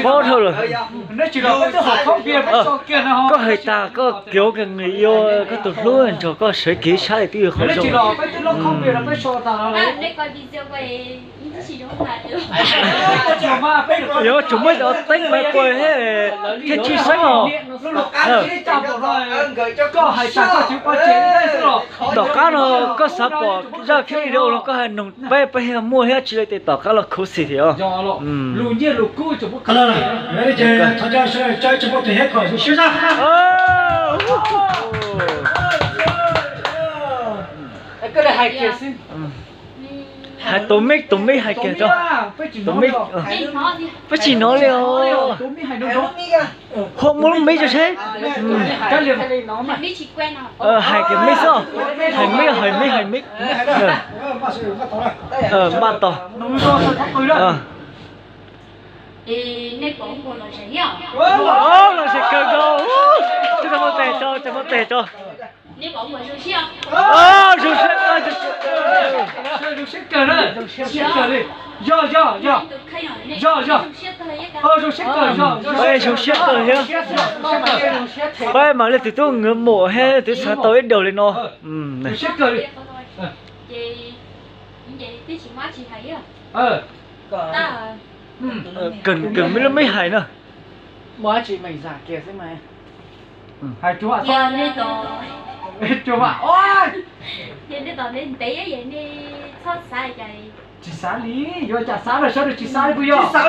Paub dhau lawm. Koj hais tas koj kev ua ke nws yuav koj tus hlub nrog koj sawv kev sab twb yog qhov zoo. Yuav tsum muaj cov teeb pais pais thiab, thiaj tshwj xeeb os. Tom qab no koj xav pom zaj khiab video no koj hais noog peb peb thiaj muaj thiab, tsis li ces tom qab los khuv xim thiab os. Hais tus meb, tus meb hais kiag tso. Tus meb, peb tsis hnov li os. Ho muaj lub meb tso seb. Hais kiag meb xwb, hais meb, hais meb, hais meb. Npaj tos. Lom zem kawg nkaus. Tsis tau muaj tes tso, tsis muaj tes tso. Zoo siab, zoo siab kawg na. Zoo siab kawg li. Yog, yog, yog. Yog, yog. Zoo siab kawg, zoo siab kawg thiab. Peb mam li tus tub nkawd mus thiab twb xav tau ib daug li no. Zoo siab kawg li. Kawg meb lub meb hais na. Tsis xav li, yuav cas xav lawm, sawv daws tsis xav li puas yog? Sawv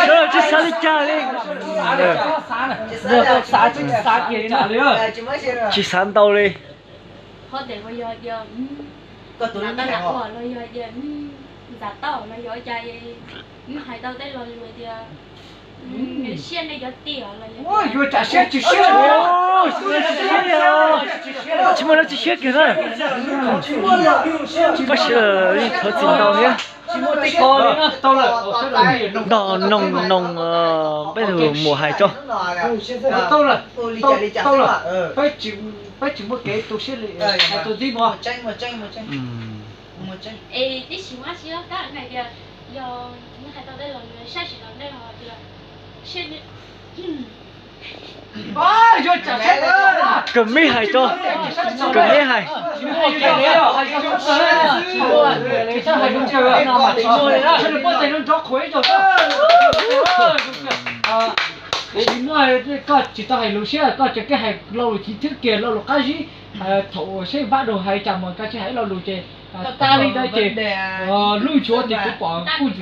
daws tsis xav li cas li. Tsis xav ntau li. Qhov ntawd yog tias, ntxam tauj los yog tias, hais tau tej lo lus tias, nws siab nej cov tiag los yog, yuav tsam siab tsis siab, tsis muaj dab tsis siab kiag na. Koj siab li thov txim ntau thiab. Nrog noog, noog peb tus muam hais tso. Peb tsis muaj kev tu siab li, hais tus tib no. Kawg meb hais tso, kawg meb hais. Tsis muaj, koj tsis tau hais lus siab, koj tseem hais lo lus chiv thwb kiag lo lus qab zib. Thaum seb Npab Daug hais cas mas koj tsis hais lo lus ces tag li ntawd ces lub nchuav ces kuv pom kuj